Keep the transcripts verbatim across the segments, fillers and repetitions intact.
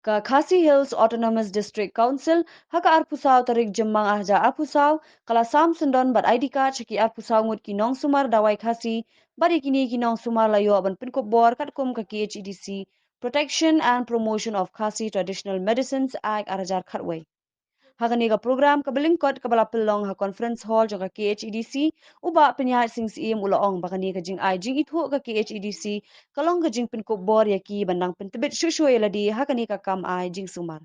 Ka Khasi Hills Autonomous District Council, ha ka arphew saw tarik Jymmang ar hajar arphew saw, ka la sam syndon bad I D card sha ki arphew saw ngut ki nongsumar dawai Khasi, bad ïa kine ki nongsumar la ïoh ban pynkup bor katkum ka K H A D C Protection and Promotion of Khasi Traditional Medicines Act ar hajar khatwei. Ha kane ka program kaba lyngkot kaba la pynlong ha Conference Hall jong ka K H A D C, u Bah Pynïaid Sing Syiem u la ong ba kane ka jingai jingithuh ka K H A D C ka long ka jingpynkup bor ïa ki ban nang pyntbit shuh shuh ïa lade ha kane ka kam ai jingsumar.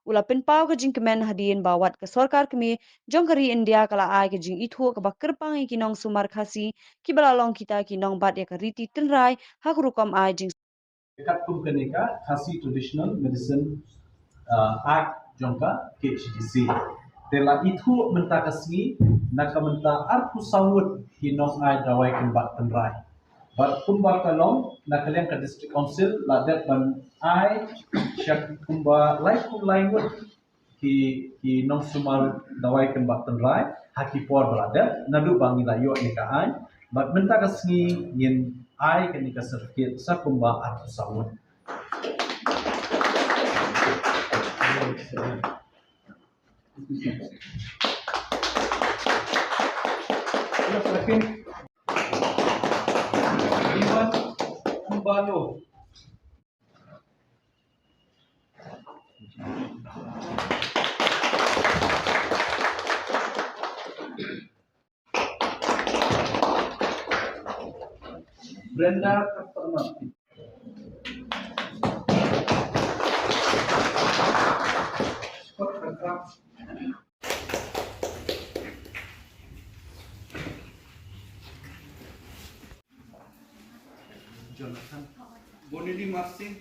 U la pynpaw ka jingkmen hadien ba wat ka sorkar kmie jong ka ri India ka la ai ka jingithuh kaba kyrpang ïa ki nongsumar Khasi kiba la long kita ki nongbat ïa ka riti tynrai ha ka rukom ai jing Katkum kane ka Khasi Traditional Medicine, uh, Act jong ka K H A D C. Te la ithuh mynta ka sngi na ka bynta arphew saw ngut ki nongai dawai kynbat tynrai. Bad kumba ka long na ka liang ka District Council la dep ban ai sha kumba laiphew lai ngut ki, ki nongsumar dawai kynbat tynrai ha ki por ba la dep naduh ba ngi la ïoh ïa ka aiñ. Bad mynta ka sngi ngin ai kane ka certificate sa kumba arphew saw ngut. Ivan Kumbalo. Brenda Katarman. Scott Katarman. Jonathan. Bonidi Marsing.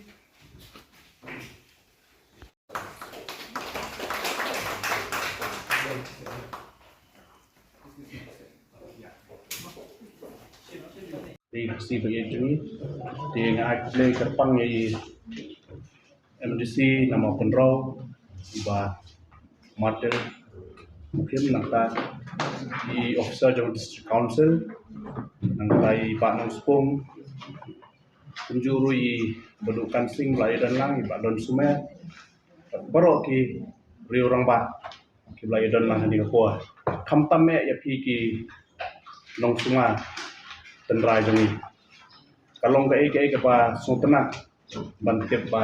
Te nga ai khublei kyrpang ïa i M D C na Mawkynrew, i Bah Martin Mukhim, nangta i officer jong District Council, nangta i Bah Nongspung, kumjuh ruh i Bah Dukan Singh ba la ïadon lang, i Bah Don Sumer, baroh ki riew rangbah kiba la ïadon lang ha kane ka por. Khamtam eh ïa phi ki nongsumar tynrai jong ngi. Ka long kaei kaei kaba sngewtynnat ban tip ba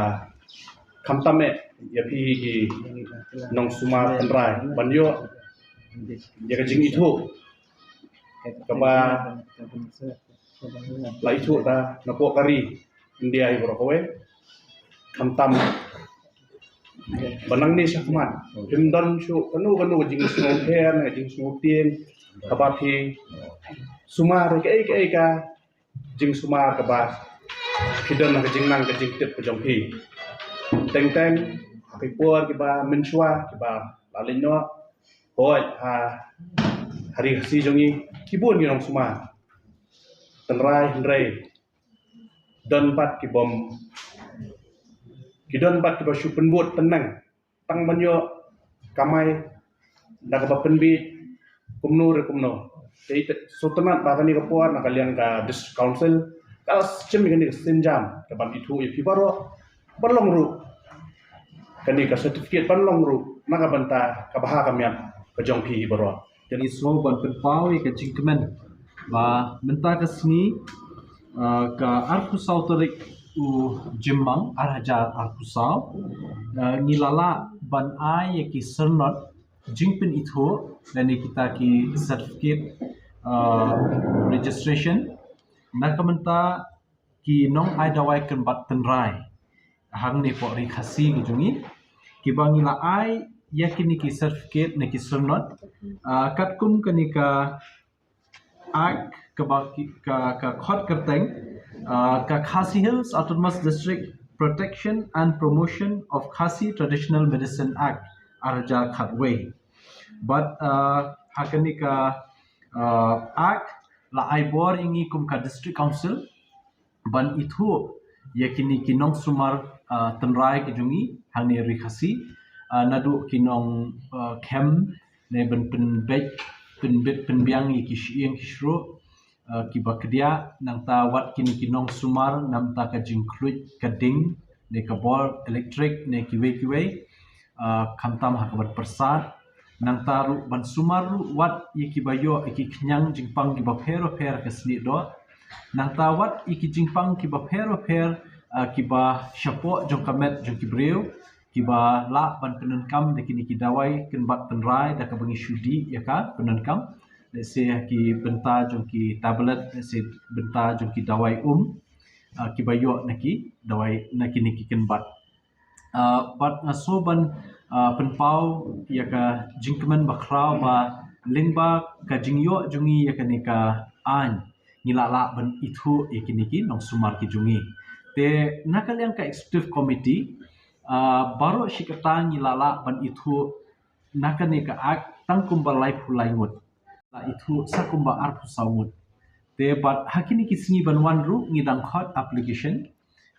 khamtam eh ïa phi ki nongsumar tynrai ban ïoh ïa ka jingithuh kaba la ithuh da napoh ka ri India hi baroh kawei. Khamtam ba nangne shakhmat phim don shuh kano kano ka jingsngewthuh, ka jingsngewtieng kaba phi sumar kaei kaei ka jingsumar kaba phi don ha ka jingnang ka jingtip ka jong phi. Teng teng ha ki por kiba mynshuwa kiba la leit noh, hooid ha, ha ri Khasi jong ngi ki bun ki nongsumar tynrai, hynrei don pat ki bym, ki don pat kiba shu pynbud tyneng tang ban ïoh kamai da kaba pynbit kumno re kumno. Te sngewtynnat ba kane ka por na ka liang ka District Council ka la shim kane ka sienjam ka ban ithuh ïa phi baroh ban long ruh kane ka certificate ban long ruh na ka bynta ka bha ka miat ka jong phi baroh. Te ngi sngew ban pynpaw ïa ka jingkmen ba mynta ka sngi, ah, ka arphew saw tarik u Jymmang ar hajar arphew saw, ah, ngi la lah ban ai ïa ki syrnod jingpynithuh lane kita ki certificate, ah, registration na ka bynta ki nongai dawai kynbat tynrai hangne hapoh ri Khasi ka jong ngi, kiba ngi la ai ïa kine ki certificate ne ki syrnod, ah, katkum kane ka Act kaba ki, ka, ka khot kyrteng, ah, ka Khasi Hills Autonomous District Protection and Promotion of Khasi Traditional Medicine Act ar hajar khatwei. Bad, ah, ha kane ka, ah, Act la ai bor ïa ngi kum ka District Council ban ithuh ïa kine ki nongsumar, ah, tynrai ki jong ngi hangne ri Khasi, ah, naduh ki nong, ah, khem ne ban pynbeit, pynbeit pynbiang ïa ki shyieng ki shruh, ah, kiba kdiah, nangta wat kine ki nongsumar namar ka jingkhluit ka ding, ne ka bor elektrik ne kiwei kiwei, uh, khamtam ha kaba pyrsad. Nangta ruh ban sumar ruh wat ïa kiba ïoh ïa ki khñiang jingpang kiba pher pher ka snieh doh. Nangta wat ïa ki jingpang kiba pher pher, uh, kiba shapoh jong ka met jong ki briew, kiba lah ban pyndonkam da kine ki dawai kynbat tynrai da kaba ngi shu dih ïa ka pyndonkam. Lehse ki bynta jong ki tablet, lehse bynta jong ki dawai um, uh, kiba ïoh na ki dawai na kine ki kynbat. Uh, bad nga sngew ban, uh, pynpaw ïa ka jingkmen bakhraw ba lyngba ka jingïoh jong ngi ïa kane ka aiñ ngi la lah ban ithuh ïa kine ki nongsumar ki jong ngi. Te na ka liang ka executive committee, uh, baroh shi katta ngi la lah ban ithuh na kane ka act tang kumba laiphew lai ngut. La ithuh sa kumba arphew saw ngut. Te bad ha kine ki sngi ban wan ruh ngi dang khot application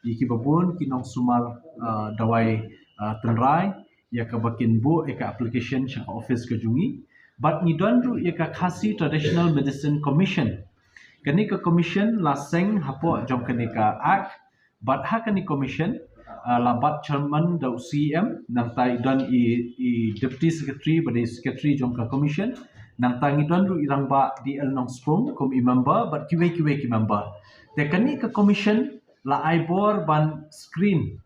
ïa kiba bun ki nongsumar, uh, dawai, uh, tynrai ïa kaba kin buh ïa ka application sha ka office ka jong ngi. Bad ngi don ruh ïa ka Khasi Traditional Medicine Commission. Kane ka commission la seng hapoh jong kane ka act. Bad ha kane commission, uh, la bat chairman da u C E M, nangta i don i, i deputy secretary bad i secretary jong ka commission. Nangta ngi don ruh i rangbah D L Nongspung kum i member bad kiwei kiwei ki member. Te kane ka commission la ai bor ban screen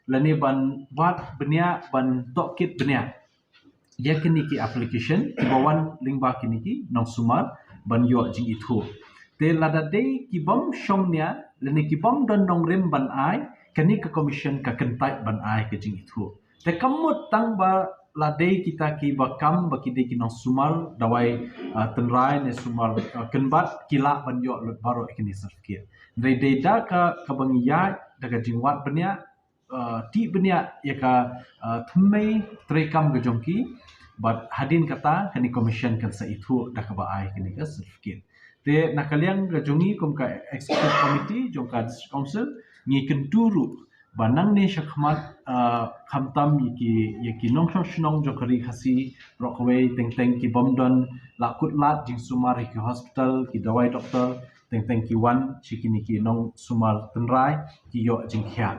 lane ban wad bniah, ban tohkit bniah ïa kine ki application kiba wan lyngba kine ki nongsumar ban ïoh jingithuh. Te lada dei ki bym shong nia lane ki bym don nongrim ban ai, kane ka commission ka kyntait ban ai ka jingithuh. Te kam mut tang ba la dei kita kiba kam ba ki dei ki nongsumar dawai, uh, tynrai ne sumar, uh, kynbat ki lah ban ïoh lut baroh ïa kine certificate. Dei dei da ka kaba ngi ïaid da ka jingwad bniah, uh, tih bniah ïa ka, uh, thymmei treikam ka jong ki. Bad hadien kata kane commission kan sa ithuh da kaba ai kane ka certificate. Te na ka liang ka jong ngi kum ka executive committee jong ka district council ngi kyntu ruh ba nangne shakhmat, uh, khamtam ïa ki, ïa ki nongshong shnong jong ka Ri Khasi baroh kawei teng teng ki bym don la kut lad jingsumar ïa ki hospital, ki dawai doktor, teng teng ki wan sha kine ki nongsumar tynrai ki ïoh jingkhiah.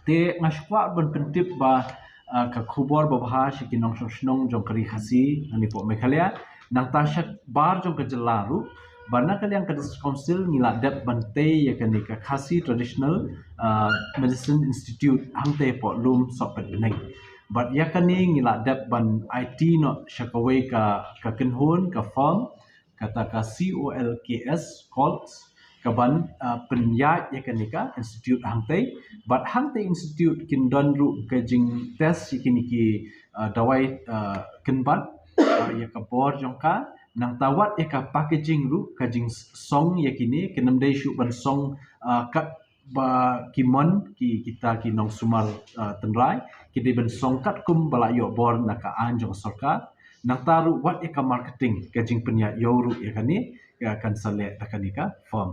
Te nga sngewkwah ban pyntip ba, uh, ka khubor babha sha ki nongshong shnong jong ka Ri Khasi hangne hapoh Meghalaya, nangta shabar jong ka jylla ruh, ba na ka liang ka district council ngi la dep ban tei ïa kane ka Khasi Traditional, uh, Medicine Institute hangtei hapoh Lum Sohpetbneng. Bad ïa kane ngi la dep ban aiti noh sha kawei ka, ka kynhun, ka firm, kata ka C O L K S, Colts, ka ban, uh, pynïaid ïa kane ka institute hangtei. Bad hangtei institute kin don ruh ka jingtest ïa kine ki, uh, dawai, uh, kynbat, uh, ïa ka bor jong ka, nangta wat ïa ka packaging ruh, ka jingsong ïa kine, kin ym dei shuh ban song, uh, kat ba ki mon ki, kita ki nongsumar, uh, tynrai ki dei ban song katkum ba la ïoh bor na ka aiñ jong ka sorkar. Nangta ruh wat ïa ka marketing, ka jingpynïaid ïew ruh ïa kane, ïa kan sa leh da kane ka firm.